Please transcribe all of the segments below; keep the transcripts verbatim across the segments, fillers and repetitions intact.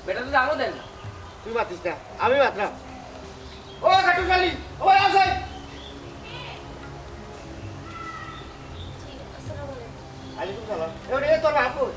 বেটা তো দামও দেন না। তুই মাতিস না, আমি মাতরাম। ও খাটুশালী, ও ভাই, আও চাই। জি, আসসালামু আলাইকুম। ওয়ালাইকুম সালাম। এ, ওরে, তোর বাপ কই?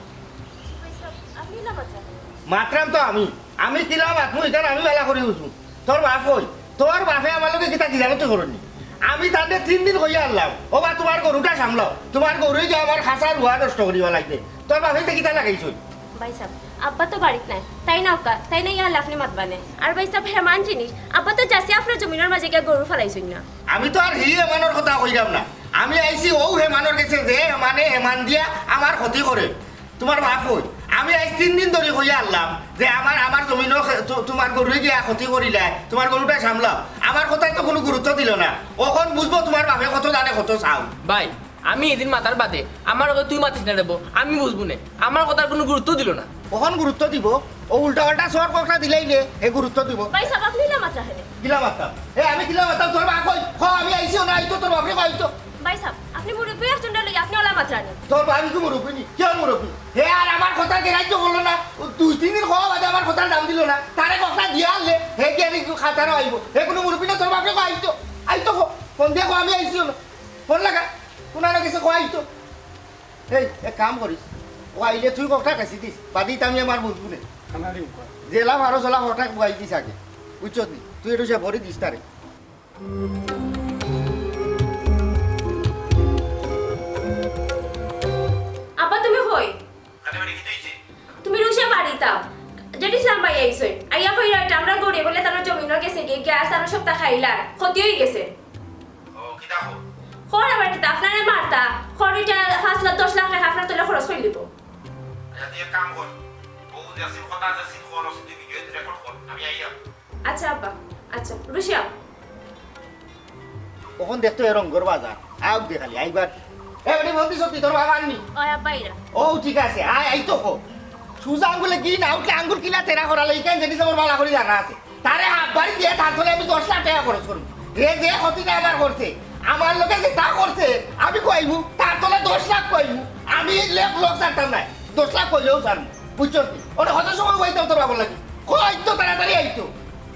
জি ভাই সাহেব, আপনি না মাতরা। মাতরাম তো আমি। আমি কিলা মাতমু, ইখান আমি বালা করি বুঝমু। তোর বাপ কই? তোর বাপে আমার লগে কিতা কিজানো তুই করনি? আমি তারে তিন দিন কইয়া আনলাম, "ও বা, তুমার গরুটা সামলাও, তুমার গরুয়ে গিয়া আমার খাসা রুয়া নষ্ট করিবা লাগবে।" তোর বাপে তো কিতা লাগাইছইন? ভাই সাহেব, আব্বা তো বাড়িত নাই, তাইন আউক্কা, তাইন আইয়া হারলে আপনে মাতবা নে। আর ভাই সাহেব, হেমান জিনিস, আব্বা তো যাইছে আপনার জমিনর মাঝে গিয়া গরু ফালাইছইন না। আমি তো আর হি হেমানর কথা কইরাম না, আমি আইছি অউ হেমানর গেছে যে হেমানে হেমান দিয়া আমার ক্ষতি করে। তুমার বাপ কই? আমি আইজ তিন দিন ধরি কইয়া আনলাম যে আমার, আমার জমিনো খে-, তু-, তুমার গরুয়ে গিয়া ক্ষতি করিলায়, তুমার গরুটা সামলাও। আমার কথায় তো কুনু গুরুত্ব দিলো না। অখন বুঝবো তুমার বাপে কত জানে কত চাও। ভাই, আমি ইদিন মাতার বাদে, আমারে কয় তুই মাতিস না রে বা, আমি বুঝমু নে। আমার কথার কুনু গুরুত্ব দিলো না। অখন গুরুত্ব দিবো? অউ উল্টা পাল্টা সর ককটা দিলাইলে হে গুরুত্ব দিবো। ভাই সাহেব, আপনি না মাতরা কেনে? কিলা মাতরাম? এ, আমি কিলা মাতরাম? তোর বাপ কই? ক, আমি আইছি না, আইতো, তোর বাপরে কইতো। ভাই সাহেব, আপনি মুরব্বি একজনরে লইয়া আপনি অলা মাতরা নি। তোর বাপ ইগু মুরব্বি নি? কিয়র মুরব্বি? হে আর আমার কথা গ্রাহ্য করলো না। অউ দুই তিন দিন কওয়া বাদে আমার কথার দাম দিলো না। তারে ককটা দিয়া আনলে, হে কি আর ইগু খাতারও আইবো? হে কুনু মুরব্বি না, তোর বাপরে কইতো। আইতো ক, ফোন দিয়া ক, আমি আইছি না। ফোন লাগা, কুনানো গেছে কইতো। এই, এক কাম করিস, অউ আইলে তুই ককটা কাছি দিস, বাদে ইতা আমি আমার বুঝমু নে। খানারি উকা। যেলা পারস অলা ককটা বুয়াই দিস আগে, বুঝছস নি? তুই একটু সে ভরি দিস তারে। আব্বা, তুমি কই? কেনে বেটি, কিতা অইছে? তুমি রুশিয়া বাড়িত আও। জেড ইসলাম ভাই আইছইন। আইয়া কইরা ইটা আমরার গরুয়ে বুলে তান জমিনো গেছে গিয়া, গিয়া সারা সপ্তা খাইলা। ক্ষতি অইগেছে। ও, কিতা কও? কর আবার কিতা, আপনারে মারতা। কর ইটা পাঁচ লাখ, দশ লাখ টেকা আপনার তলে খরচ করিলিবো। আচ্ছা, তুই এক কাম কর। বউ যে সিন কথা আছে, সিন কর, তুই ভিডিও রেকর্ড কর। আমি আইরাম। আচ্ছা আব্বা, আচ্ছা, রুশিয়া। অখন দেখতো এ রঙ্গর বাজার। আউক দে খালি, আইবার। এ বেটি, বন্দি সত্যি তোর বাবা আননি? ওই আব্বা, এরা। ও, ঠিক আছে, আয়, আইতো ক। সুজা আঙ্গুলে ঘি না উঠলে আঙ্গুল কিলা তেরা করা লাগে, ইখান জেড ইসলামর বালা করি জানা আছে। তারে হাত বাড়ি দিয়া তার তলে আমি দশ লাখ টেকা খরচ করমু। হে যে ক্ষতিটা আমার করছে, আমার লগে যেতা করছে, আমি কইমু, তার তলে দশ লাখ কইমু। আমি লেখ লোক ছাড়তাম নায়, দশ লাখ কইলেও ছাড়মু, বুঝছস নি? অনে কত সময় বইতাম তোর বাবার লাগি? কইতো তাড়াতাড়ি আইতো।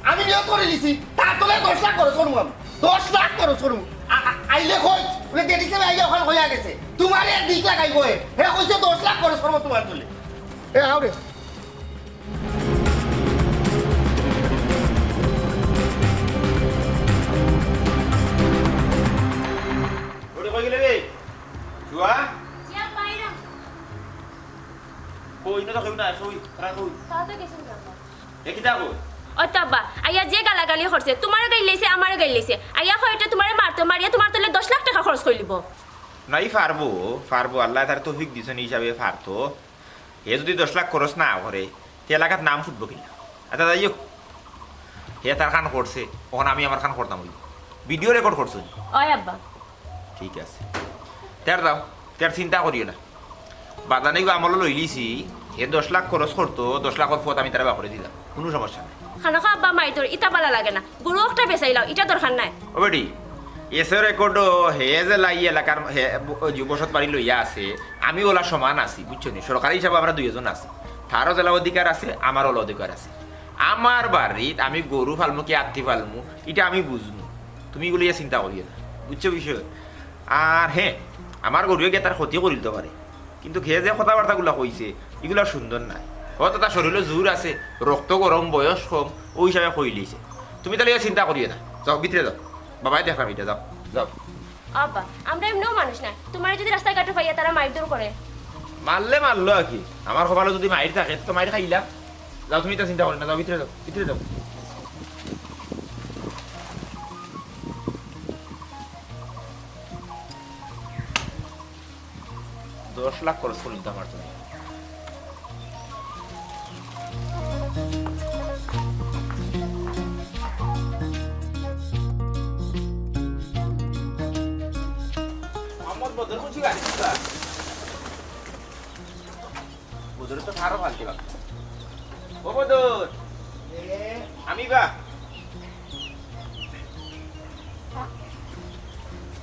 আমি নিয়ত করিলিছি, তার তলে দশ লাখ খরচ করমু আমি। দশ লাখ খরচ করমু। আ-, আ-, আইলে কই? বুলে, "জেড ইসলাম আইয়া অখান কইয়া গেছে। তুমারে এক দিক লাগাইবো হে। হে কইছে দশ লাখ খরচ করমু তুমার তলে।" এ, আও রে। ওরে, কই গেলে রে? জুয়া? জি, আব্বা, আইরাম। কই, ইনো তো কেউ নাই, কই? তারা কই? তারা তো গেছেন, আব্বা। এ কিতা কই? ওই তো আব্বা, আইয়া যে গালাগালি করছে, তুমারও গাইল্লাইছে, আমারও গাইল্লাইছে। আইয়া কয়, "ইটা তুমারে মারতো, মারিয়া তুমার তলে দশ লাখ টেকা খরচ করিলিবো।" না, ই পারবো, পারবো, আল্লায় তারে তৌফিক দিছইন, ই হিসাবে পারতো। হে যুদি দশ লাখ খরচ না করে, তে এলাকাত নাম ফুটবো কিলা? আচ্ছা, যাই হোক, হে তার খান করছে, অখন আমি আমার খান করতাম অইবো। ভিডিও রেকর্ড করছো নি? ওই আব্বা। ঠিক আছে। তে আর যাও, তে আর চিন্তা করিও না। বাজানে গো আমলো লইলিছি, হে দশ লাখ খরচ করতো, দশ লাখর পথ আমি তারে বার করি দিলাম, কুনু সমস্যা নাই। খানো খা আব্বা, মাইর দর, ইতা বালা লাগে না। গরু একটা বেচাইলাও, ইটা দরকার নাই। ও বেটি, এসে রেকর্ডো হে যে লাই এলাকার হে ব-, যে বসত বাড়ি লইয়া আছে, আমি অলা সমান আছি, বুঝছো নি? সরকারি হিসাবে আমরা দুইজন আছি। তারও যেলা অধিকার আছে, আমারও অলা অধিকার আছে। আমার বাড়িত আমি গরু ফালমু কি আত্তি ফালমু, ইটা আমি বুঝমু। তুমি ইগুলো ইয়া চিন্তা করিও না, বুঝছো বিষয়? আর হে, আমার গরুয়ে গিয়া তার ক্ষতি করিলতো পারে। কিন্তু হে যে কথাবার্তাগুলা কইছে, ইগুলা সুন্দর নায়। হয়তো তার শরীরো জোর আছে, রক্ত গরম, বয়স কম, অউ হিসাবে কইলিছে। তুমি তাইলে ইয়া চিন্তা করিও না। যাও, ভিতরে যাও। বাবায় দেখরাম ইটা, যাও, যাও। আব্বা, আমরা এমনেও মানুষ নায়। তুমারে যুদি রাস্তাঘাটো পাইয়া তারা মাইর দর করে। মারলে মারলো আর কি। আমার কপালো যুদি মাইর থাকে, তো মাইর খাইলাম। যাও, তুমি ইতা চিন্তা করিও না, যাও, ভিতরে যাও, ভিতরে যাও। দশ লাখ খরচ করিলিতাম আমার তুমি। মোহাম্মদ বদর খুশি গাড়ি দিবা। বদরে তো আরো ফালতু লাগতো। ও বদর, আমি বা।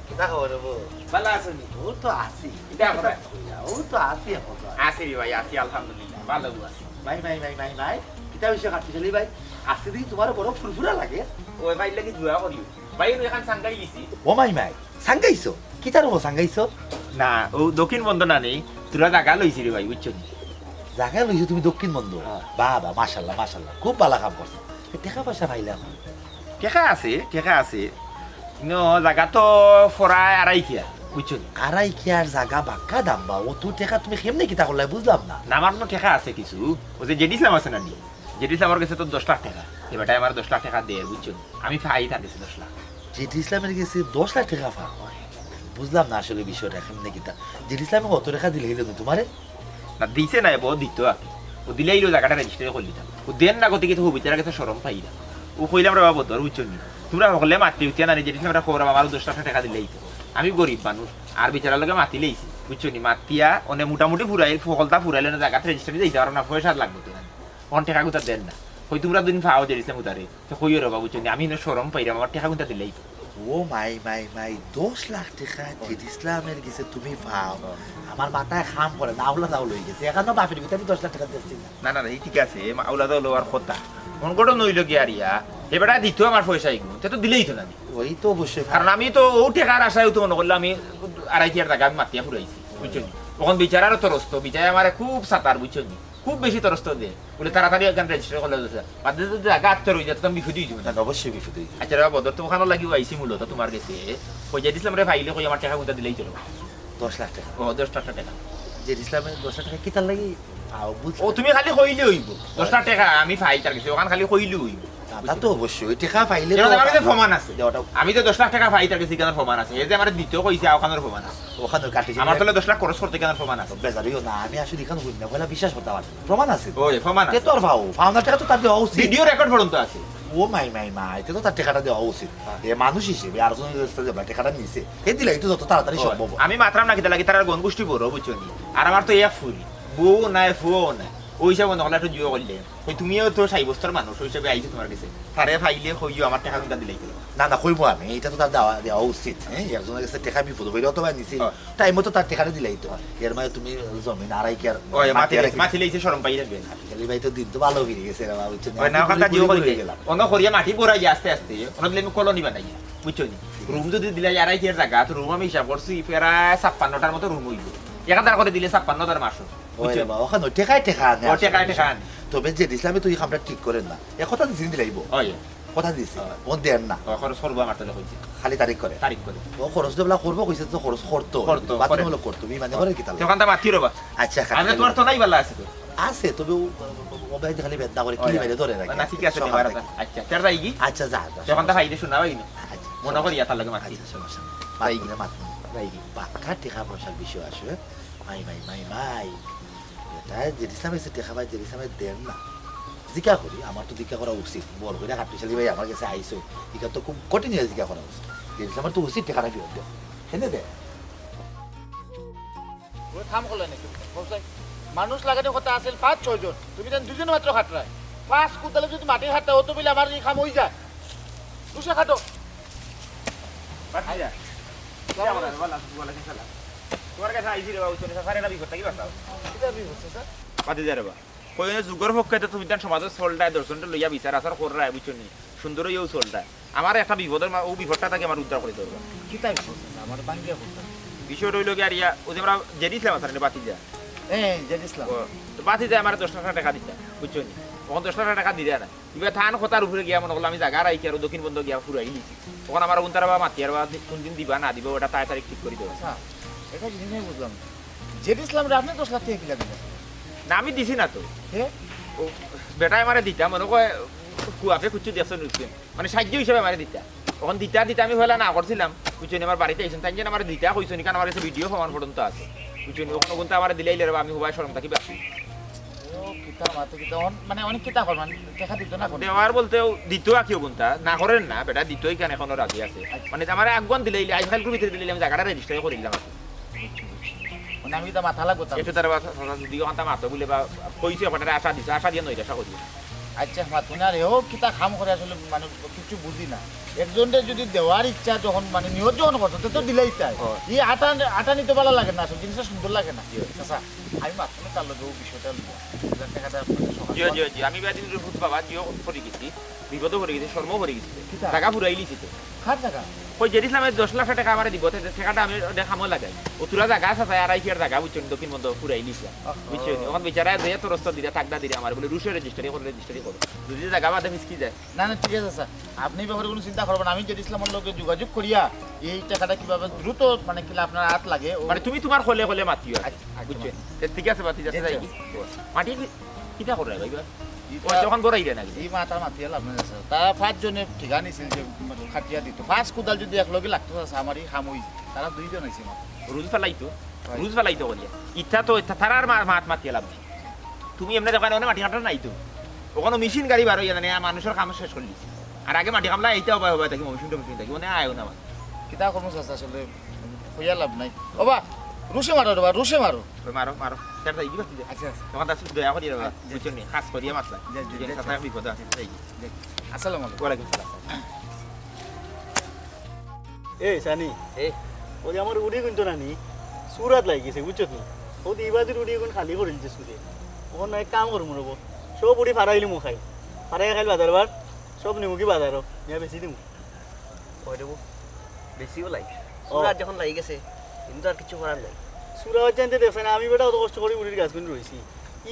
কিতা খবর অবো? ভালা আছো নি? অউ তো আছি। কিতা খবর? অউ তো আছি অখন তো। আছি রে ভাই, আছি, আলহামদুলিল্লাহ, ভালা আছি। মাই, মাই, মাই, মাই, মাই, কিতা বিষয় কাটতে চলি ভাই? আজকে দেখি তোমার বড় ফুরফুরা লাগে। ও ভাই, লাগি দোয়া করিও। ভাই, আমি এখন সাঙ্গাই গেছি। ও মাই, মাই, সাঙ্গাইছো? কিতার হবো সাঙ্গাইছো? না, ও দক্ষিণ বন্ধ না নেই, তোরা জাগা লইছি রে ভাই, বুঝছো নি? জাগা লইছো তুমি দক্ষিণ বন্ধ? হ্যাঁ। বাহ, বাহ, মাশাল্লাহ, মাশাল্লাহ, খুব ভালা কাম করছো। এ, টেকা পয়সা পাইলে এখন? টেকা আছে, টেকা আছে। ন, জাগা তো ফরায় আড়াই কিয়া, বুঝছো নি? আড়াই কিয়ার জাগা বাক্কা দাম বা, ও তুই টেকা তুমি কেমনে কিতা করলাই বুঝলাম না। না, আমার কোনো টেকা আছে কিছু। ও যে জেডি ইসলাম আছে না নি? জেডি ইসলামর গেছে তো দশ লাখ টেকা। এ বেটায় আমার দশ লাখ টেকা দেয়, বুঝছো নি? আমি পাই তার গেছে দশ লাখ। জেডি ইসলামের গেছে দশ লাখ টেকা পাও? বুঝলাম না আসলে বিষয়টা কেমনে কিতা। জেডি ইসলামে কত টেকা দিলে হইল না তোমারে? না, দিছে না, এবার দিত আর কি। ও দিলে হইলো জাগাটা রেজিস্টারি করে দিতাম। ও দেন না, গতিকে তো ও বেচারার গেছে শরম পাই না। ও কইলাম রে বাবা, ধর, বুঝছো নি? তোমরা হকলে মাতি উঠিয়া না নি, জেডি ইসলামরে খবর, আমারও দশ লাখ টেকা দিলে হইতো। আমি গরিব মানুষ, আর বেচারার লগে মাতি লইছি, বুঝছো নি? মাতিয়া, অনে মোটামুটি ফুরাইল, ফকলতা ফুরাইল, অনে জাগাত রেজিস্টারি দিতে পারো না, পয়সা লাগবো তো। অন টেকা গুতা দেন না। কই তোমরা দুদিন পাও জেডি ইসলাম উতারে। তো কইও রে বাবু, চুনি, আমি না শরম পাইরাম, আমার টেকা কুনটা দিলেই তো। ও মাই, মাই, মাই, দশ লাখ টেকা ওই। জেড ইসলামের গেছে তুমি পাও। ওই। আমার মাথায় কাম করে না, আওলা দাও লই গেছে। এখানো বাপের ভিতরে দশ লাখ টেকা দিচ্ছি না। না, না, না, এই ঠিক আছে, এ মা-, আওলা দাও লওয়ার কথা। মন গঠন হইল কি আর ইয়া? এ বেটা দিত আমার পয়সা এগুন, তে তো দিলেই তো না। ওই তো অবশ্যই। কারণ আমি তো ও টেকার আশায় তো মনে করলাম আমি আড়াই কিয়ার টাকা আমি মাতিয়া ফুরাইছি, বুঝছো নি? তখন বিচারারও তরস্ত, বিচারে আমারে খুব সাতার, বুঝছো নি? খুব বেশি তরস্ত দে। বলে, "তাড়াতাড়ি একজন রেজিস্টার করলে দোষ আছে।" বাদ দিতে যদি আগে আত্মর হয়ে যায়, তো আমি বিপদে হয়ে যাবো না। না, অবশ্যই বিপদে হয়ে যাবো। আচ্ছা রে বাবা, বদর তো ওখানে লাগি আইছি মূলত তোমার গেছে। কই যে দিছিলাম রে, ফাইলে কই আমার টেকা কুনটা দিলেই চলো। দশ লাখ টেকা। ও, দশ লাখ টেকা। যে ইসলামে দশ লাখ টেকা কিতার লাগি? আও, বুঝ- ও, তুমি খালি কইলে হইব। দশ লাখ টেকা আমি ফাই তার গেছে, ওখানে খালি কইলে হইব। তা, তা তো অবশ্যই, ওই টেকা পাইলে যেমন তো আমার কাছে প্রমাণ আছে। যে ওটা আমি তো দশ লাখ টেকা ফাই তার গেছে, এখানে প্রমাণ আছে। এই যে আমার দ্বিতীয় কইছে, ওখানের প্রমাণ আছে। ওখানে কাটি আমার তাহলে দশ লাখ খরচ করতে কেন প্রমাণ আছে? বেজারিও না, আমি আসলে এখানে বুঝি না, পয়লা বিশ্বাস করতে পারছি না। প্রমাণ আছে। ওই, প্রমাণ আছে। তে তোর পাও, পাওনার টেকা তো তার দেওয়া উচিত। ভিডিও রেকর্ড পর্যন্ত আছে। ও মাই, মাই, মাই, তে তো তার টেকাটা দেওয়া উচিত। হ্যাঁ। এ মানুষ হিসেবে আর জনের কাছে যে টেকাটা নিছে, এ দিলাই তো যত তাড়াতাড়ি ওই, সম্ভব। আমি মাতরাম না কিতা লাগি, তার আর গণ গোষ্ঠী বড়, বুঝছো নি? আর আমার তো এক ফুরি, বউ নাই, ফুয়াও নাই, ওই হিসাবে মনে করলে একটু জুয়ো করলে। ওই তুমিও তো সাব্যস্তর মানুষ, ওই হিসাবে আইছি তোমার কাছে। তারে পাইলে কইও আমার টেকা কুনটা দিলাই তো। না, না, কইবো আমি, এটা তো তার দেওয়া, দেওয়া উচিত। হ্যাঁ, একজনের কাছে টেকা বিপদ হইলে অথবা নিছে, হ্যাঁ। টাইম মতো তার টেকাটা দিলাই তো। এর মানে তুমি জমিন আড়াই কিয়ার ওই, মাতি মাতি রাখি। মাতি লইছে, শরম পাই রাখবে না। খালি ভাই তো দিন তো ভালো ফিরে গেছে রে বাবা, বুঝছো নি? ওই না, আমি ওখানটা ঘুরে জিও ঘুরে করি ঘুরে গেলাম। গেলাম। অন্য করিয়া মাটি পড়া গিয়ে আস্তে আস্তে, ওখানে আমি কলোনি বানাই, বুঝছো নি? রুম যদি দিলাই আড়াই কিয়ার জাগা, তো রুম আমি হিসাব করছি প্রায় ছাপ্পান্নটার মতো রুম হইব। এক হাজার করে দিলে ছাপ্পান্ন হাজার মাসো। ওই বুঝছো? রে বাবা, ওখানে টেকায় টেকা আনে ও, আসলে টেকায় টেকা বিষয়। আনে। তবে যে দিছিলাম, তুই আমরা ঠিক করেন না। এ কথা দিছিন দিলাইবো। ওই। কথা দিছি। ওই। ও দেন না। ও, খরচ করবো আমার তাহলে কইছে। খালি তারিখ করে। তারিখ করে। ও খরচ দেবলা করবো কইছে তো খরচ করতো। করতো, বাতিল করে। হলো করতো। বিমানে করে কি তাহলে? তখন তো মাতিও রে বা। আচ্ছা, খালি আরে তারিখ তোমার তো করে। নাই বালা আছে তো। আছে, তবে ও, ও, ও ভাই খালি বেদনা করে, ওই। কিলি বাইরে ধরে রাখে। না, ঠিক আছে, সকাল দেবার থেকে। আচ্ছা, তের যাই কি? আচ্ছা, যা, যা, তখন তো সমস্যা ভাই রে শোনা ভাই না। আচ্ছা। মনে করি আর তার লগে মাতি। আচ্ছা, সমস্যা নাই। ভাই কি? মাত, মাত। ভাই কি? পাক্কা টেকা পয়সার বিষয় আসে। মাই, মাই, মাই, মাই। এটা জেড ইসলামে এসে টেকা পায়, জেড ইসলামে দেন না। জিকা করি, আমার তো জিকা করা উচিত। বল কইরা কাট্টুশালী ভাই আমার গেছে আইছো। এটা তো খুব কঠিন হয়ে জিকা করা উচিত। জেড ইসলামের তো উচিত টেকাটা ফেরত দেন। হেনে দে। ওই কাম করলে নাকি? বলছে, মানুষ লাগানোর কথা আছিল পাঁচ ছয় জন। তুমি দেন দুজন মাত্র খাটরায়। পাঁচ কুইন্টালে যদি মাটি খাটতে হতো বলে আমার এই কাম হয়ে যায়। দুশো খাটো। বাদ দিয়া। সালাম আলাইকুম। ওয়ালাইকুম সালাম। তোমার কাছে আইছি রে বাবু, চলে স্যার, এটা বিপদ থাকি বাঁচাও। এটা বিপদ, স্যার। বাদ দিয়া রে বা। কই অনে যুগর পক্ষে তো তুমি তান সমাজর চলতায়, দশজনরে লইয়া বিচার আচার কররায়, বুঝছো নি? সুন্দর অইয়াও চলতায়। আমার একটা বিপদর মা-, ও বিপদটা থাকি আমার উদ্ধার করি দেও বা। কিতা বিপদ, স্যার? আমার ভাঙ্গিয়া করতাম। বিষয়টা অইলো কি আর ইয়া, ও যে আমরা জেড ইসলাম আছে না, বাতিজা? হ্যাঁ, জেড ইসলাম। ও, তো বাতিজা আমার দশ লাখ টাকা দিতা, বুঝছো নি? অখন দশ লাখ টাকা দিরা না। ইবা তান কথার উপরে গিয়া মনে করলাম আমি জাগা রাখি আর দক্ষিণ বন্ধ গিয়া ফুরাই নিছি। অখন আমার অগুন তারা বা মাতি আর বা কোন দিন দিবা না দিবা, ওটা তাড়াতাড়ি ঠিক করি দেও। আচ্ছা, একটা জিনিস আমি বুঝলাম না। জেড ইসলামরে আপনি দশ লাখ টাকা কিলা দিলেন? না, আমি দিছি না তো। হে? ও, বেটায় আমারে দিতা, মনে কয়, কুয়াফে কুচ্ছু দেখছো নি? মানে সাহায্য হিসাবে আমারে দিতা। অখন দিতা দিতা আমি পয়লা না করছিলাম, বুঝছো নি? আমার বাড়িত আইছইন, তাইন যেন আমারে দিতা কইছইন, কারণ আমার কাছে ভিডিও প্রমাণ পর্যন্ত আছে, বুঝছো নি? অখন অগুনতা আমারে দিলাইলে রে বা আমি হবায় শরম থাকি বাঁচি। ও, কিতা মাতে, কিতা অন-, মানে অনেক কিতা কর, মানে টেকা দিত না কোন? দেওয়ার বলতে ও দিত আর কি অগুনতা, না করের না, বেটা দিতই কেন এখনো রাজি আছে। আচ্ছা। মানে আমারে আগুয়ান দিলাইলে, আজকাল গ্রুপ ভিতরে দিলাইলে আমি জাগাটা রেজিস্টার করি দিলাম আর কি। মানে আমি তো মাথা লাগবো তার। একটু তার বা-, যদি অখানতা মাতো বলে বা কইছে ওখানে আশা দিছে, আশা দিয়া নৈরাশা করি। আচ্ছা, মাতুন আর এও কিতা কাম করে আসলে, মানে, কিচ্ছু বুঝি না। একজনরে যদি দেওয়ার ইচ্ছা যখন, মানে, নিয়ত যখন করছো, তে তো দিলাইতায়। ও। ই আটা, আটা নিতে ভালা লাগে না, আসলে জিনিসটা সুন্দর লাগে না। জি। চাচা, আমি মাতুন তার লগে ও বিষয়টা লইয়া, বুঝলেন, টাকাটা আপনাদের সকাল জি, জি, জি। আমি বেদিন রুহুত বাবা, জিও করি গেছি, বিপদও করি গেছি, শরমও করি গেছি। কিতা? টাকা ফুরাইলিছি তো। কার টাকা? কই, জেড ইসলামে দশ লাখ টাকা আমারে দিব, তে টাকাটা আমি ওটা কামো লাগাই। ও তোরা জাগা আছে, আড়াই কিয়ার জাগা, বুঝছো নি, দক্ষিণ বন্ধ ফুরাইলিছি। ওহো। বুঝছো নি? এখন বেচারা যে তরস্ত দিরা, তাগদা দিরা আমারে, বলে রুশে রেজিস্টারি করো, রেজিস্টারি করো। যদি জাগা বাদে মিসকি যায়। না, না, ঠিক আছে, স্যার। আপনি এই ব্যাপারে কোনো চিন্তা করবেন না। আমি জেড ইসলামের লগে যোগাযোগ করিয়া এই টাকাটা কিভাবে দ্রুত, মানে, কিলা আপনার হাত লাগে, ও মানে, তুমি তোমার খলে খলে মাতিও আর কি। আচ্ছা, আচ্ছা, বুঝছো? তে ঠিক আছে, বাতি যাতে জি, যাই স্যার। কি? মাটি কি-, কিতা করে ভাই? ইটা ও, যখন বড় ইরে নাকি? ই মাতা মাতি এলা আপনার কাছে। তা পাঁচজনে ঠিকা নিছিল যে, মানে, খাটিয়া দিত। পাঁচ কুদাল যদি এক লগে লাগতো, চাচা, আমার ই কাম অইছে। তারা দুইজন আইছে মাত্র। রুজ ফালাইতো? হয়। রুজ ফালাইতো করিয়া। ইটা তো, ইটা তারার মা-, মাত মাতি এলা। তুমি এমনে দেখো না, মাটি কাটার নাই তো। ওখানো মেশিন গাড়ি বার অইয়া জানে, আর মানুষের কাম শেষ করিলিছে। আর আগে মাটি কামলা এইটা অবায় অবায় থাকি, মেশিন টমেশিন থাকি, মানে আয়ও না আমার। কিতা করমু চাচা, আসলে কইয়া লাভ নাই। ওবা, রুশে মারো রে বা, রুশে মারো। ওই মারো, মারো। স্যার, তাই কি বাকি দে? আচ্ছা, আচ্ছা। তোমার দাস দয়া করি রে বা, আচ্ছা। বুঝছো নি? খাস করিয়া মাতলা। জি, জি, বুঝছো নি? জি, সাথে স্যার। বিপদ আছে, তাই কি? জি। আসসালামু আলাইকুম। ওয়ালাইকুম সালাম। এ, সানি। এ। ওই যে আমার উড়ি কিন্তু নানি, সুরাত লাগি গেছে, বুঝছো নি? ও দি ইবাদির উড়ি এখন খালি করিলিছে সুরে। ওখান এক কাম করমু রে বা। সব উড়ি ফারাইলিমু খাই। ফারাই খাইল বাজার বার, সব নিমুগি বাজারো। নিয়া বেশি দিমু। কই দেবো? বেশিও লাই। ও। সুরাত যখন লাগি গেছে, কিন্তু আর কিছু করার নাই। সুরা হচ্ছে আনতে দেখছে না, আমি বেটা অত কষ্ট করি উড়ির গাছ কিন্তু রইছি।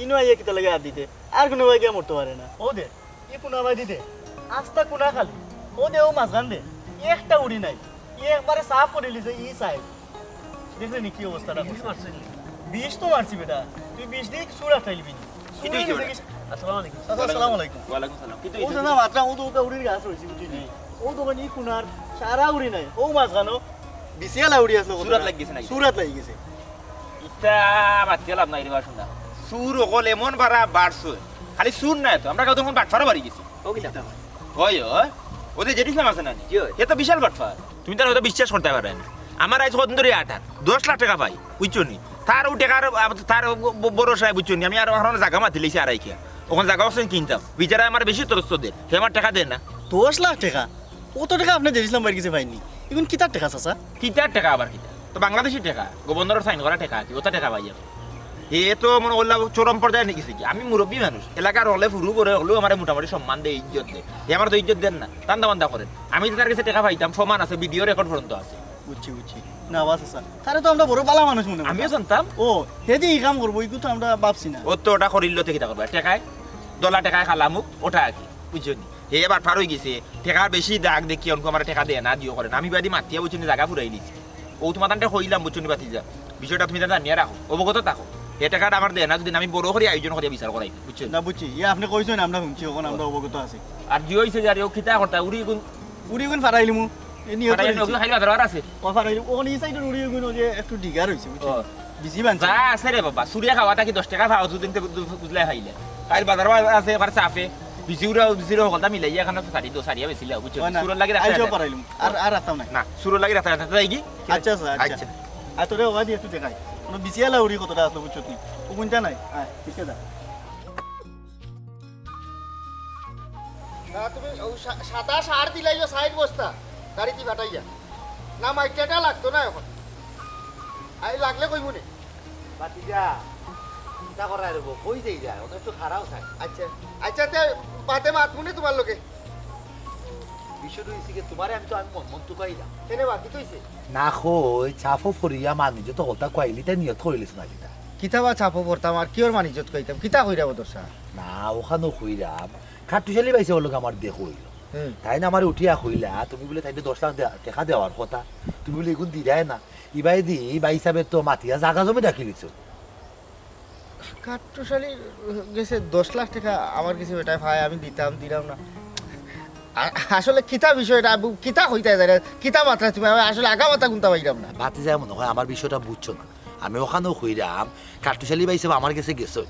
ইনো আইয়া কিতা লাগে আর দিতে, আর কোনো ভাই গিয়া মরতে পারে না। ও দে, ই কুনা ভাই দিতে, আস্তা কুনা খালি। ও দে, ও মাঝখান দে, একটা উড়ি নাই। ই একবারে সাফ করিলিছে, ই সাইজ। দেখলে নি কি অবস্থাটা? বিষ মারছে নি? বিষ তো মারছি বেটা, তুই বিষ দিয়ে সুরা খাইলিবি নি? কিতা অইছে বেটা? আসসালামু আলাইকুম। চাচা, আসসালামু আলাইকুম। ওয়ালাইকুম সালাম। কিতা ও অইছে? চাচা, মাত্রা ও তো উড়ির গাছ রইছে, বুঝলি নি? ও দোকানে ই কুনার সারা উড়ি নাই, ও মাঝখানো বিশিয়ালা উড়ি আসলো। সুরাত লাগি গেছে নাকি? সুরাত লাগি গেছে। ইটা মাতিয়া লাভ নাই রে বা, শুন না। চুর অকল এমন বাড়া বাড়ছে। খালি চুর নায় তো, আমরা কেউ তখন বাটফারও বাড়ি গেছি। ও কিতা? হয়, হয়। ওদের জেড ইসলাম আছে না নি? জি, হয়। এ তো বিশাল বাটফার। তুমি তার হয়তো বিশ্বাস করতে পারো না। আমার আইজ কদিন ধরি আটার দশ লাখ টাকা পাই, বুঝছো নি? তার ও টাকার, তার ব-, ব-, ভরসায়, বুঝছো নি? আমি আর ওখানে জাগা মাতি লইছি আড়াই কিয়া। ওখানে জাগা ওখানে কিনতাম। বিচারে আমার বেশি তরস্ত দের। হে আমার টাকা দেয় না। দশ লাখ টাকা? অত টাকা আপনে জেড ইসলাম ভাইর গেছে পাইননি? ইগুন কিতার টাকা, চাচা? কিতার টাকা আবার কিতা? তো বাংলাদেশি টাকা, গভর্নরর সাইন করা টাকা আর কি, অত টাকা পাই আমি। এ তো মনে করলাম চরম পর্যায়ে নিয়ে গেছে কি, আমি মুরব্বী মানুষ, এলাকার হলে ফুরু করে হলেও আমার মোটামুটি সম্মান দেয়, ইজ্জত দেয়। এ আমার তো ইজ্জত দেন না, ধান্দা বান্দা করেন। আমি তো তার কাছে টাকা পাইতাম, সমান আছে, ভিডিও রেকর্ড পর্যন্ত আছে। বুঝছি, বুঝছি। না, বাস আছে। তারে তো আমরা বড় বালা মানুষ মনে করি। আমিও জানতাম। ও, হে যে ই কাম করবো, ইগু তো আমরা ভাবছি না। ও তো ওটা করিল তো কিতা করবো? টাকায়, দলা টাকায় খালামুক, ওটা আর কি, বুঝছো নি? হে এবার পার হয়ে গেছে, টাকার বেশি দাগ দেখি অনকু আমার টাকা দেয় না, দিও করে না। আমি বাদি মাতিয়া বুঝছো নি, জাগা ফুরাই দিছি। ও তোমার তানটা কইলাম, বুঝছো নি, বাতি যা। বিষয়টা তুমি তার জানিয়ে রাখো, অবগত থাকো। হে টাকাটা আমার দেয় না, যদি আমি বড় করি আয়োজন করিয়া বিচার করাই, বুঝছো? না, বুঝছি। ইয়ে আপনি কইছেন, আমরা শুনছি, ওখানে আমরা অবগত আছি। আর জিও হইছে যে, আর ও কিতা করতা, উড়ি গুণ উড়ি গুণ ফারাইলিমু। এই নিয়ত ফারাইলিমু, করেছি। ওগুলো খালি বাজার বার আছে। ও ফারাইলিমু, ওখানে এই সাইডের উড়ি গুণ ওই যে একটু ডিগা রইছে, বুঝছো? ও। বেশি বানছে। যা আছে রে বাবা, চুরিয়া খাওয়া থাকি দশ টাকা পাওয়া দুদিন তো বুঝ-, বুঝলে খাইলে। কাল বাজার বার আছে, এবার চাপে। বিসি উড়া, বিসি উড়া হকলতা মিলাইয়া এখানে তো সারি দো, সারিয়া বেশি লাও, বুঝছো? হয় না। সুরর লাগি রাখতে আইজও রাখতে। ফারাইলিমু। আর, আর রাখতাম না। না, সুরর লাগি রাখতে রাখতে যাই কি? আচ্ছা, আচ্ছা, আচ্ছা। আচ্ছা। আর তোরে ওয়া দিয়ে একটু দেখাই। কোনো বিসিয়ালা উড়ি কতটা আসলো, বুঝছো তুই? ও কোনটা নাই? হ্যাঁ, ঠিক আছে। না, তুমি ও সা-, সাতাশ আর দিলাইও ষাট বস্তা গাড়িতে ফাটাইয়া। না, মাইটাটা লাগতো না এখন। আই লাগলে কইমু নে। বাতিজা, চিন্তা করায় রব, কই যাই যায়? ওটা একটু খারাপ চাই। আচ্ছা, আচ্ছা, তে বাদে মাতমু নে তোমার লগে। বিষয়টা হইছে কি, তোমারে আমি তো আমি মন মন তো কইলাম। কেনে বা, কিতা হইছে? না কই, চাপো ফরিয়া মানুষ তো হতা কইলি, তাই নিয়ত করিলিস না কিতা? কিতা বা চাপো পড়তাম আর কিওর মানিজত কইতাম? কিতা কইরা বদরসা? না, ওখানো কইরাম। খাট্টুশালী ভাইসাব লগে আমার দেখা অইলো। হুম। তাইন আমারে উঠিয়া কইলা, "তুমি বুলে তাইরে দশ লাখ দে-, টেকা দেওয়ার কথা। তুমি বুলে ইগুন দিরায় না।" ইবায়দি, ই ভাইসাবে তো মাতিয়া জাগা জমি রাখি দিছো। খাট্টুশালী গেছে দশ লাখ টেকা, আমার গেছে বেটায় পায়, আমি দিতাম, দিলাম না। আ-, আসলে কিতা বিষয়টা, আবু, কিতা কইতায় জানে, কিতা মাতরায় তুমি, আমি আসলে আগা মাথা কুনতা পাইরাম না। বাতি যায় মনে হয় আমার বিষয়টা বুঝছো না। আমি ওখানো কইরাম, খাট্টুশালী ভাইসাব আমার গেছে গেছে।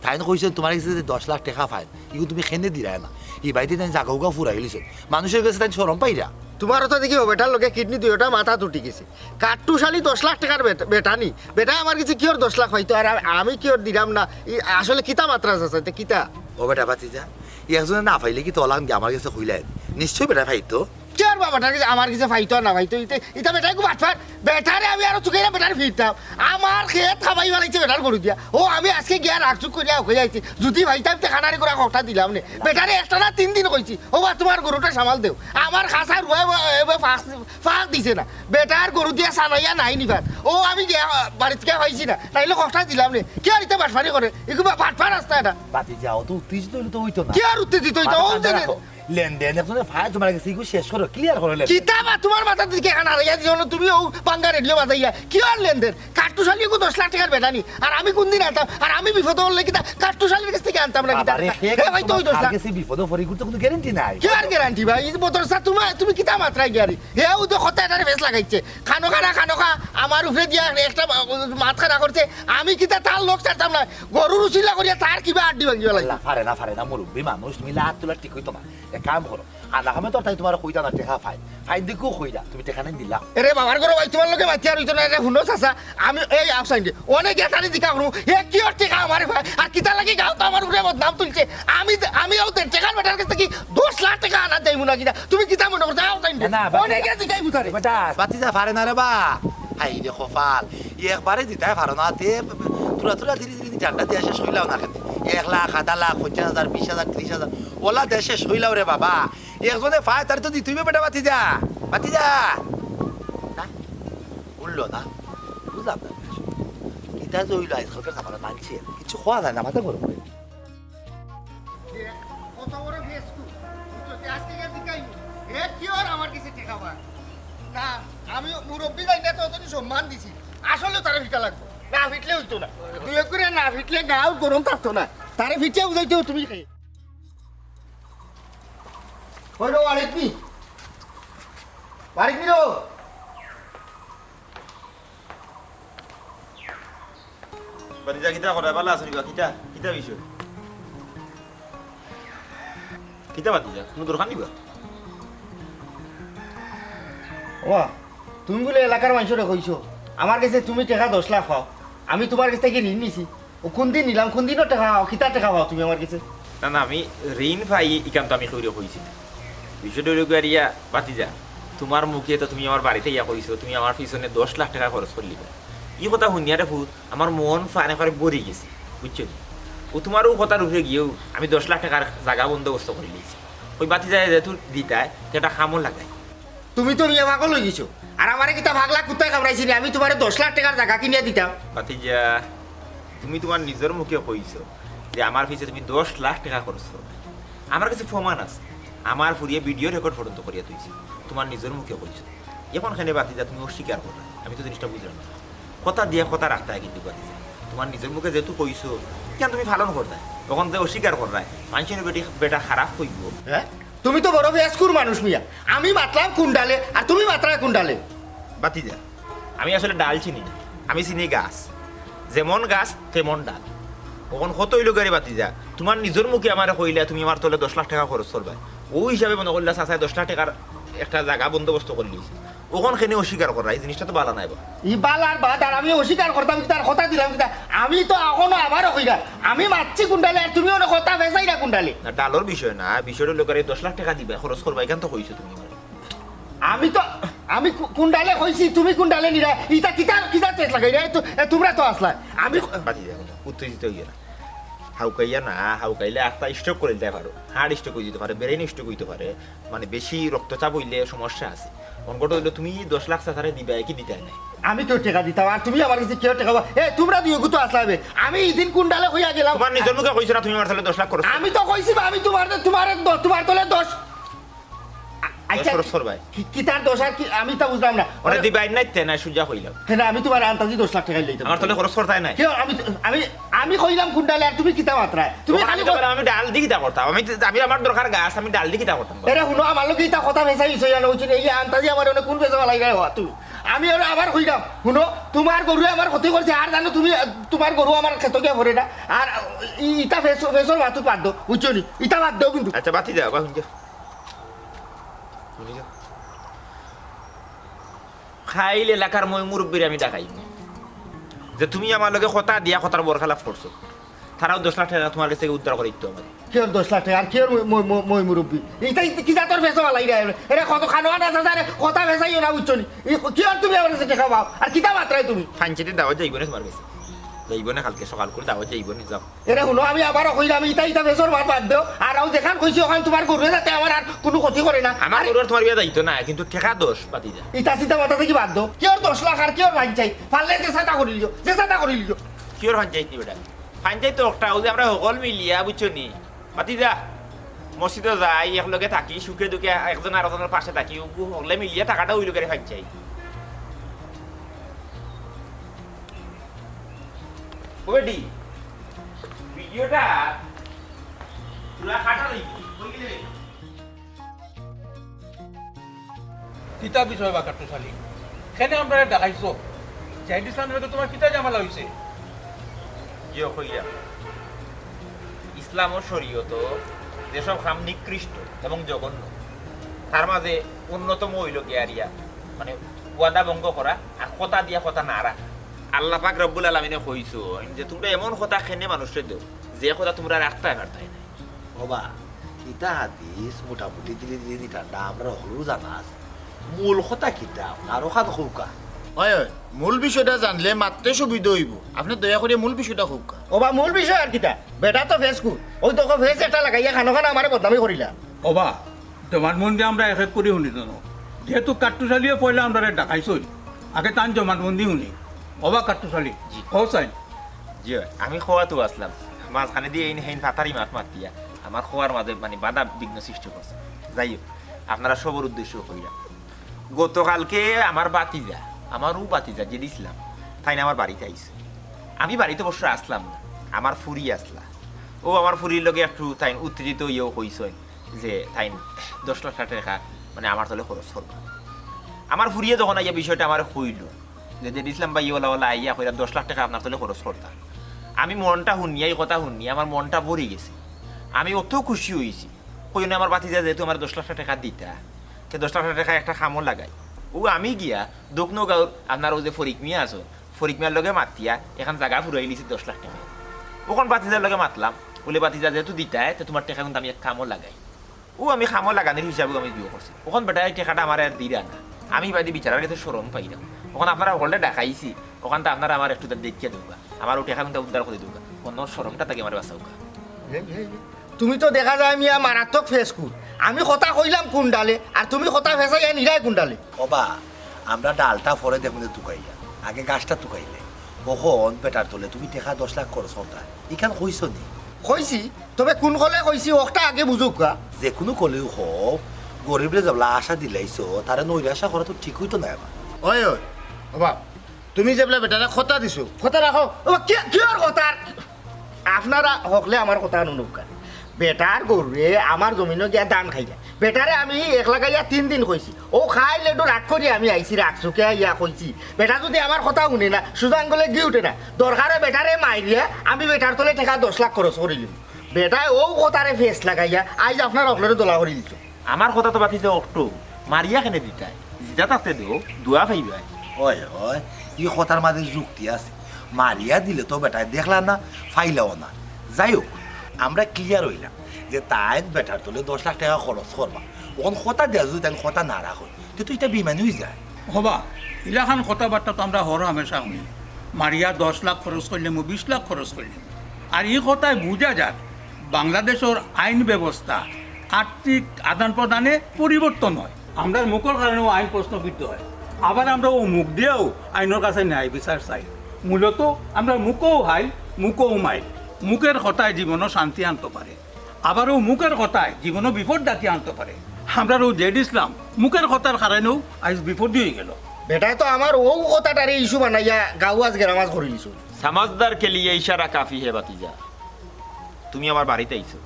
তাইন কইছইন, "তোমার গেছে যে দশ লাখ টেকা পাইন, ইগু তুমি কেনে দিরায় না?" ইবায়দি তাইন জাগা উগা ফুরাইলিছইন। মানুষর গেছে তাইন শরম পাইরা। তোমার তো দেখি ও বেটার লগে কিডনি দুইটা মাথা উঠি গেছে। খাট্টুশালী দশ লাখ টেকার বেট-, বেটা নি। বেটায় আমার গেছে কিওর দশ লাখ পাইতো, আর আ-, আমি কিওর দিরাম না। ই আসলে কিতা মাতরায় আছে, ইতা কিতা? ও বেটা ভাতিজা, একজনে না পাইলে কিতা অলাখান গিয়া আমার গেছে কইলায়? নিশ্চয় বেটা পাইতো। কিতা আর বা বেটার গেছে, আমার গেছে পাইতো আর না পাইতো, ইতে, ইতা বেটায় খুব বাটপার। বেটারে আমি আরো চুকাইয়া বেটারে ফিরতাম। আমার খেত খাবাই ফালাইছে বেটার গরু দিয়া। ও আমি আজকে গিয়া রাগ চুক করিয়া ওকে যাইছি। যুদি পাইতাম তে খানারি করা খকটা দিলাম নে। বেটারে একটা না তিন দিন কইছি, "ও বা তুমার গরুটা সামাল দেও।" আমার খাসার রুয়া এবার ফাঁক, ফাঁক দিছে না। বেটার গরু দিয়া সানাইয়া নাই নিবার। ও আমি গিয়া বাড়িত গিয়া পাইছি না। নাইলে খকটা দিলাম নে। কিতা আর ইতা বাটপারি করে? এগু বা-, বাটপার রাস্তা এটা। ভাতিজা, অত উত্তেজিত অইলে তো অইতো না। কিতা আর উত্তেজিত অইতো? মাথা ঠান্ডা রাখো। লেনদেন একজনে পায় তুমার গেছে, এগু শেষ করো, clear করো লেনদেন। কিতা বা তুমার মাথাত দিকে খান হারাইয়া দিছো না, তুমি ও বাঙ্গা রেডিও বাজাইয়া। কিতা আর লেনদেন? কাট্টুশালী এগু দশ লাখ টেকার বেটা নি। আর আমি কুনদিন আনতাম? আর আমি বিপদো পড়লে কিতা কাট্টুশালীর গেছ থাকি আনতাম না কিতা? বাবারে, হে হে ভাই, তো ওই দশ লাখ। কার গেছে বিপদো পড়ি, এগুর তো কুনু guarantee নাই। কিতা আর guarantee ভাই? ই বদরসা তুমার, তুমি কিতা মাতরায় গিয়া রে? হে ও তো কথা এটারে ফেস লাগাইছে। খানোখা না খানোখা, আমার উপরে দিয়া একটা মাত খানা করছে। আমি কিতা তার লোক ছাড়তাম না। গরুর উছিলা করিয়া তার কিবা আড্ডি ভাঙ্গিয়া লাগি। আল্লাহ, পারে না, পারে না, মুরব্বি মানুষ, তুমি লাত তুলা ঠিক অইতো না। এক কাম করো, আনা খামে তো তাই তুমার কইতা না, টেকা পাই। পাই দেখো কইরা, তুমি টেকা নাই দিলা। এরে বাবার ঘরো ভাই, তুমার লগে মাতিয়া রইতো না, এরে হুনো চাচা, আমি এই আফসাইন দে, অনেক গেতারি দিকা করু, এ কি ওর টেকা আমারে ভাই, আর কিতা লাগি গাঁও তো আমার উপরে বদনাম তুলছে, আমি, আমি ও টেকার বেটার গেছ থাকি দশ লাখ টেকা আনা যাইমু না কিতা, তুমি কিতা মনে করছো? আফসাইন দে, না, না, অনেক বাবা, গেছি গাই বুঝারে। বেটা, ভাতিজা পারে না রে বা, হায় রে কপাল, একবারে দিতায় পারো না, তে তুরা তুরা ধীরে ধীরে ঠান্ডা দিয়া শেষ করিলাও না কেনে, এক লাখ, আধা লাখ, পঞ্চাশ হাজার, বিশ হাজার, ত্রিশ হাজার, ওলা দেশে শইলাও রে বাবা। একজনে পায়, তারে তো দিতে অইবে বেটা, ভাতিজা। ভাতিজা। না, উঠলো না। বুঝলাম না। কিতা যে অইলো আইজকালকার জামানা মানষের। কিচ্ছু কওয়া যায় না, মাথা গরম অয়। কত বড় ফেসবুক। বুঝছো? তে আজকে গিয়া জিকাইমু। এ কি ওর আমার গেছে টেকা পায়? না, আমি মুরব্বি যাই না তো অতদিন সম্মান দিছি। আসলে তারে ফিটা লাগবো। না ফিটলে অইতো না। দুই এক করে না ফিটলে গাও গরম থাকতো না। তারে ফিটিয়া বুঝাইতে অইবো তুমি কে। ওই রে, আরেক মি। আরেক মি রে। ভাতিজা, কিতা করায়? ভালা আছো নি বা? কিতা, কিতা বিষয়? কিতা ভাতিজা? কুনু দরকার নি বা? ওবা, তুমি বুলে এলাকার মানষরে কইছো, আমার গেছে তুমি টেকা দশ লাখ পাও, আমি তুমার গেছ থাকি ঋণ নিছি। ও কুনদিন নিলাম, কুনদিনও টেকা পাও, কিতা টেকা পাও তুমি আমার গেছে? না, না, আমি ঋণ পাই, ইখান তো আমি কেউরে কইছি না। বিষয়টা অইলো গিয়া, ভাতিজা, তুমার মুখে তো তুমি আমার বাড়িত আইয়া কইছো, তুমি আমার পিছনে দশ লাখ টেকা খরচ করিলিবায়। ই কথা হুনিয়া রে পুত, আমার মন প্রাণ একেবারে ভরি গেছে, বুঝছো নি? ও তুমার ও কথার উপরে গিয়াউ আমি দশ লাখ টেকার জাগা বন্দোবস্ত করিলিছি। ওই ভাতিজায় যেহেতু দিতায়, তে একটা কামো লাগাই। তুমি তো মিয়া পাগল অই গেছো। আর আমারে কিতা পাগলা কুত্তায় কামড়াইছে নি? আমি তুমারে দশ লাখ টেকার জাগা কিনিয়া দিতাম। ভাতিজা, তুমি তুমার নিজর মুখে কইছো যে আমার পিছে তুমি দশ লাখ টেকা খরচ করবায়। আমার গেছে প্রমাণ আছে। আমার ফুড়িয়ে video record পর্যন্ত করিয়া থইছে। তুমার নিজর মুখে কইছো। অখন কেনে ভাতিজা তুমি অস্বীকার কররায়? আমি তো জিনিসটা বুঝলাম না। কথা দিয়া কথা রাখতায় কিন্তু ভাতিজা। তুমার নিজর মুখে যেহেতু কইছো, ইখান তুমি পালন করতায়। অখন যে অস্বীকার কররায়, মানষে বেটি, বেটা খারাপ কইবো। হ্যাঁ? তুমি তো বড় ফেসকুর মানুষ মিয়া। আমি মাতলাম কুন ডালে, আর তুমি মাতরায় কুন ডালে? ভাতিজা, আমি আসলে ডাল চিনি না, আমি চিনি গাছ। যেমন গাছ, তেমন ডাল। অখন কত অইলো গিয়া রে ভাতিজা, তুমার নিজর মুখে আমারে কইলা, তুমি আমার তলে দশ লাখ টেকা খরচ করবায়। অউ হিসাবে মনো করলা, চাচায় দশ লাখ টেকার একটা জাগা বন্দোবস্ত করিলিছে। অখন কেনে অস্বীকার কররায়, ই জিনিসটা তো ভালা নায় বা। ই ভালা আর বাদ, আর আমি অস্বীকার করতাম কিতা, আর কথা দিলাম কিতা? আমি তো অখনো আবারও কইরাম, আমি মাতছি কুন ডালে, আর তুমি অনো কথা ফেসাইরায় কুন ডালে? না, ডালর বিষয় না, বিষয়টা অইলো গিয়া রে দশ লাখ টেকা দিবায়, খরচ করবায়, ইখান তো কইছো তুমি আমারে। আমি তো, আমি কু-, কুন ডালে কইছি, তুমি কুন ডালে নিরায়? ইতা কিতা, কিতা তেজ লাগাইরায়? এ তো, এ, তুমরা তো আছলায়। আমি বাদ দিয়া, উত্তেজিত অইও না। হাউকাইয়া না, হাউকাইলে আস্তা stroke করিলিতায় পারো। Heart stroke অইযিতো পারে, brain stroke অইতো পারে। মানে, বেশি রক্তচাপ অইলে সমস্যা আছে। অখন কথা অইলো, তুমি দশ লাখ চাচারে দিবায় কি দিতায় নায়? আমি তো টেকা দিতাম, আর তুমি আমার গেছে কিও টেকা বা-, এ, তুমরা দুইওগু তো আছলায় বে। আমি ইদিন কুন ডালে কইয়া গেলাম। তুমার নিজর মুখে কইছো না, তুমি আমার তলে দশ লাখ খরচ করছো। আমি তো কইছি বা, আমি তুমার, তুমার এক দ-, তুমার তলে দশ আ-, আচ্ছা, খরচ করবায়। কি, কিতার দশ আর কি, আমি তা বুঝলাম না। ওরে দিবায় নায় তে নায়, সুজা কইলাম। কেনে আমি তুমার আন্তাজি দশ লাখ টেকা লইতাম। আমার তলে খরচ করতায় নায়। কিও, আমি, আমি, আমি কইলাম কুন ডালে আর তুমি কিতা মাতরায়? তুমি ওখানে খালি তো কই- বলে, আমি ডাল দি কিতা করতাম? আমি, আমি আমার দরকার গাছ, আমি ডাল দি কিতা করতাম? এরে হুনো, আমার লগে ইতা কথা ফেসাই অইছে, জানো, বুঝছো নি? এই আন্তাজি আমার অনো কুন ফেসা ফালাইরায় হওয়া তুমি। আমি ওরে আবার কইলাম, হুনো, তুমার গরুয়ে আমার ক্ষতি করছে, আর জানো তুমি, তুমার গরু আমার খেতো গিয়া পড়ে না, আর ই-, ইতা ফেস-, ফেসর মাতু বাদ দেও, বুঝছো নি? ইতা বাদ দেও কিন্তু। আচ্ছা, বাদ দিয়া, বাদ দিয়া। কাইল এলাকার ময় মুরব্বিরে আমি ডাকাইমু যে তুমি আমার লগে কথা দিয়া কথার বরখেলাফ করছো। তারাও দশ লাখ টেকা তুমার গেছ থাকি উদ্ধার করিতো আমারে। কিয়র দশ লাখ টেকা? আর কিয়র মই-, মই-, মই-, মই মুরব্বি? ইতা, ইতা কিজাতর ফেসা ফালাই রে? এরে কত খানো আনা আছে রে, কথা ফেসাইও না, বুঝছো নি? ই কিয়র তুমি আমার গেছে টেকা পাও? আর কিতা মাতরায় তুমি? ফাইন চাইতে দাওয়াত যাইবো নে তুমার গেছে? যাইবো নে, কালকে সকাল করি দাওয়াত যাইবো নে, যাও। এরে হুনো, আমি আবারও কইরাম, ইতা ইতা ফেসর মাত বাদ দেও। আর অউ যেখান কইছি অখান তুমার গরুয়ে যাতে আমার আর কুনু ক্ষতি করে না। আমার আর গরু আর তুমার বিয়া যাইতো না, কিন্তু টেকা দশ পাতি যা। ইতা চিন্তা মাথা থাকি বাদ দেও। কিয়র দশ লাখ আর কিয়র ফাইন চাই? পারলে যে সাতা করিলিও, যে সাতা করিলিও। কিয়র ফাইন চাইত নি বেটা? ফাইন চাইত তো একটা, অউ যে আমরা হকল মিলিয়া, বুঝছো নি? পাতি যা, মসজিদো যাই, একলগে থাকি, সুখে দুখে একজন আরকজনর পাশে থাকি, অগু হকলে মিলিয়া টেকাটা অইলো গেরে ফাইন চাই। ও বেটি, ভিডিওটা পুরা কাটা লইবি, কই গেলে রে? কিতা বিষয় বা কাট্টুশালী? কেনে আমরারে ডাকাইছো? জাহিদ ইসলামর লগে তুমার কিতা ঝামেলা অইছে? জিও কইলাম, ইসলাম ও শরীয়ত যেসব কাম নিকৃষ্ট এবং জঘন্য, তার মাঝে অন্যতম অইলো গিয়া রিয়া, মানে ওয়াদা ভঙ্গ করা আর কথা দিয়া কথা না রাখা। আল্লাহ পাক রব্বুল আলামিনে কইছইন যে তুমরা এমন কথা কেনে মানুষরে দেও যে কথা তুমরা রাখতায় পারতায় না। ওবা, ইতা হাদিস মোটামুটি ধীরে ধীরে নিঠান্ডা, আমরা হকলরউ জানা আছে। মূল কথা কিতা? আপনার অখান কউক্কা। অয়, অয়, মূল বিষয়টা জানলে মাততে সুবিধা অইবো। আপনে দয়া করি মূল বিষয়টা কউক্কা। ওবা, মূল বিষয় আর কিতা? বেটা তো ফেস কুর। অউ দেখো ফেস একটা লাগাইয়া খানো খানো আমারে বদনামি করিলা। ওবা, জমানবন্দি আমরা এক এক করি হুনিতাম। যেহেতু কাট্টুশালীয়ে পয়লা আমরারে ডাকাইছইন, আগে তান জমানবন্দি হুনি। ওবা কাট্টুশালী, কও চাইন। জি অয়, আমি কওয়াত আছলাম, মাঝখানেদি এইন হেইন ফাতারি মাত মাতিয়া আমার কওয়ার মাঝে মানে বাধা বিঘ্ন সৃষ্টি করছে। যাই হোক, আপনারা সবর উদ্দেশ্যে কইরাম, গতকালকে আমার ভাতিজা, আমার অউ ভাতিজা যেটা ইসলাম, তাইন আমার বাড়িত আইছে। আমি বাড়িত অবশ্য আছলাম না, আমার ফুরি আছলা। অউ আমার ফুরির লগে একটু তাইন উত্তেজিত অইয়াউ কইছইন যে তাইন দশ লাখ টেকা মানে আমার তলে খরচ করবা। আমার ফুরিয়ে যখন আইয়া বিষয়টা আমারে কইলো, যে, যে ইসলাম ভাই ওলা ওলা আইয়া কইরা দশ লাখ টেকা আপনার তলে খরচ করতা। আমি মনটা হুনিয়া, ই কথা হুনিয়া আমার মনটা ভরি গেছে। আমি অত খুশি অইছি। কইও না আমার ভাতিজা যেহেতু আমারে দশ লাখ টেকা দিতা, তে দশ লাখ টেকা একটা কামো লাগাই। অউ আমি গিয়া দক্ষিণ গাঁওর আপনার অউ যে ফরিক মিয়া আছইন, ফরিক মিয়ার লগে মাতিয়া এখান জাগা ফুরাইলিছি দশ লাখ টেকা। অখন ভাতিজার লগে মাতলাম, বুলে, "ভাতিজা যেহেতু দিতায়, তে তুমার টেকা কিন্তু আমি এক কামো লাগাই।" অউ আমি কামো লাগানির হিসাবেউ আমি বিয়া করছি। অখন বেটায় টেকাটা আমারে আর দিরা না। আমি বাদে বিচারার গেছে শরম পাইরাম। অখন আপনারা হকলরে ডাকাইছি, অখানতা আপনারা আমারে একটু দেখিয়া দেউক্কা। আমার অউ টেকা কিন্তু উদ্ধার করি দেউক্কা। অখন শরমটা থাকি আমারে বাঁচাউক্কা। তুমি তো দেখা যায় মিয়া মারাত্মক ফেস কুর। আমি কথা কইলাম কুন ডালে, আর তুমি কথা ফেসাইয়া নিরায় কুন ডালে? ওবা, আমরা ডালটা পরে দেখমু নে তুকাইয়া, আগে গাছটা তুকাইলে। অখন বেটার তলে তুমি টেকা দশ লাখ খরচ করতা, ইখান কইছো নি? কইছি, তবে কুন কলে কইছি অখটা আগে বুঝউক্কা। যেকুনু কলেউ কও, গরিবরে যেবলা আশা দিলাইছো, তারে নৈরাশা করা তো ঠিক অইতো নায় বা। অয়, অয়, ওবা, তুমি যেবলা বেটারে কথা দিছো, কথা রাখো। ও, কি, কিয়র কথা? আপনারা হকলে আমার কথা হুনউক্কা। বেটার গরুয়ে আমার জমিনো গিয়া ধান খাইলা। বেটারে আমি এক লাগাইয়া তিন দিন কইছি। অউ খাইল একটু রাগ করি আমি আইছি, রাগ চোখে আইয়া কইছি। বেটা যুদি আমার কথা হুনে না, সুজা আঙ্গুলে ঘি উঠে না। দরকার অয় বেটারে মাইরিয়া আমি বেটার তলে টেকা দশ লাখ খরচ করিলিমু। বেটায় অউ কথারে ফেস লাগাইয়া আইজ আপনারা হকলরে দলা করি দিছো। আমার কথা তো ভাতিজা অকটু, মারিয়া কেনে দিতায়? জিতা থাকতে দেও, দোয়া পাইবায়। অয়, অয়, ই কথার মাঝে যুক্তি আছে। মারিয়া দিলে তো বেটায় দেখলা না, পাইলাও না। যাই হোক, আমরা ক্লিয়ার অইলাম যে তাইন বেটার তলে দশ লাখ টেকা খরচ করবা। অখন কথা দিয়া যুদি তাইন কথা না রাখইন, তে তো ইটা বেইমানি অইযায়। ওবা, ইলাখান কথাবার্তা তো আমরা হর হামেশা হুনি। মারিয়া দশ লাখ খরচ করিলিমু, বিশ লাখ খরচ করিলিমু। আর ই কথায় বুঝা যার, বাংলাদেশর আইন ব্যবস্থা আর্থিক আদান প্রদানে পরিবর্তন অয়। আমরার মুখর কারণেউ আইন প্রশ্নবিদ্ধ অয়। আবার আমরা অউ মুখ দিয়াউ আইনর কাছে ন্যায় বিচার চাই। মূলত আমরার মুখউ হাইল, মুখউ মাইল। মুখর কথায় জীবনো শান্তি আনতো পারে, আবার অউ মুখর কথায় জীবনো বিপদ ডাকিয়া আনতো পারে। আমরার অউ জেড ইসলাম মুখর কথার কারণেউ আইজ বিপদী অইগেলো। বেটায় তো আমার অউ কথাটারে ইস্যু বানাইয়া গাউ আজ গেরামাজ করি দিছো। समझदार के लिए इशारा काफी है ভাতিজা। তুমি আমার বাড়িত আইছো,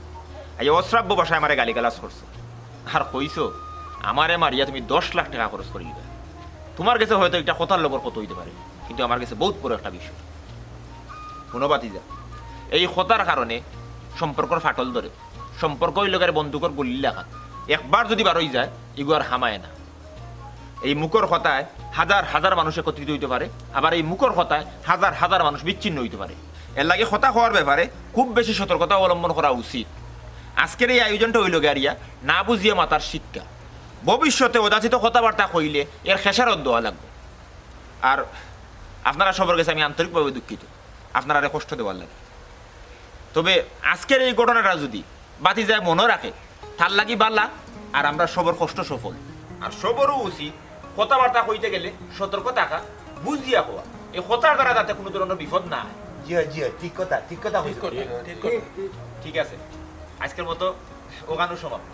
আইয়া অশ্রাব্য ভাষায় আমারে গালিগালাজ করছো, আর কইছো আমারে মারিয়া তুমি দশ লাখ টেকা খরচ করিলিবায়। তুমার গেছে হয়তো ইটা কথার লগর কথা অইতে পারে, কিন্তু আমার গেছে বউত বড় একটা বিষয়। হুনো ভাতিজা, এই কথার কারণে সম্পর্কর ফাটল ধরে। সম্পর্ক অইলো গিয়া বন্দুকর গুলির লাখান, একবার যুদি বারইযায়, ইগু আর হামায় না। এই মুখর কথায় হাজার হাজার মানুষ একত্রিত অইতে পারে, আবার এই মুখর কথায় হাজার হাজার মানুষ বিচ্ছিন্ন অইতে পারে। এর লাগি কথা কওয়ার ব্যাপারে খুব বেশি সতর্কতা অবলম্বন করা উচিত। আজকের এই আয়োজনটা অইলো গিয়া না বুঝিয়া মাতার শিক্ষা। ভবিষ্যতে অযাচিত কথাবার্তা কইলে এর খেসারত দেওয়া লাগবো। আর আপনারা সবর গেছে আমি আন্তরিকভাবে দুঃখিত, আপনারারে কষ্ট দেওয়ার লাগি। তবে আজকের এই ঘটনাটা যুদি বাতিজায় মনো রাখে, তার লাগি বালা, আর আমরা সবর কষ্ট সফল। আর সবরও উচিত কথাবার্তা কইতে গেলে সতর্ক থাকা, বুঝিয়া কওয়া, এই কথার দ্বারা যাতে কুনু ধরনর বিপদ না অয়। জি অয়, জি অয়, ঠিক কথা, ঠিক কথা কইছো। ঠিক আছে, আজকের মতো অখানো সমাপ্ত।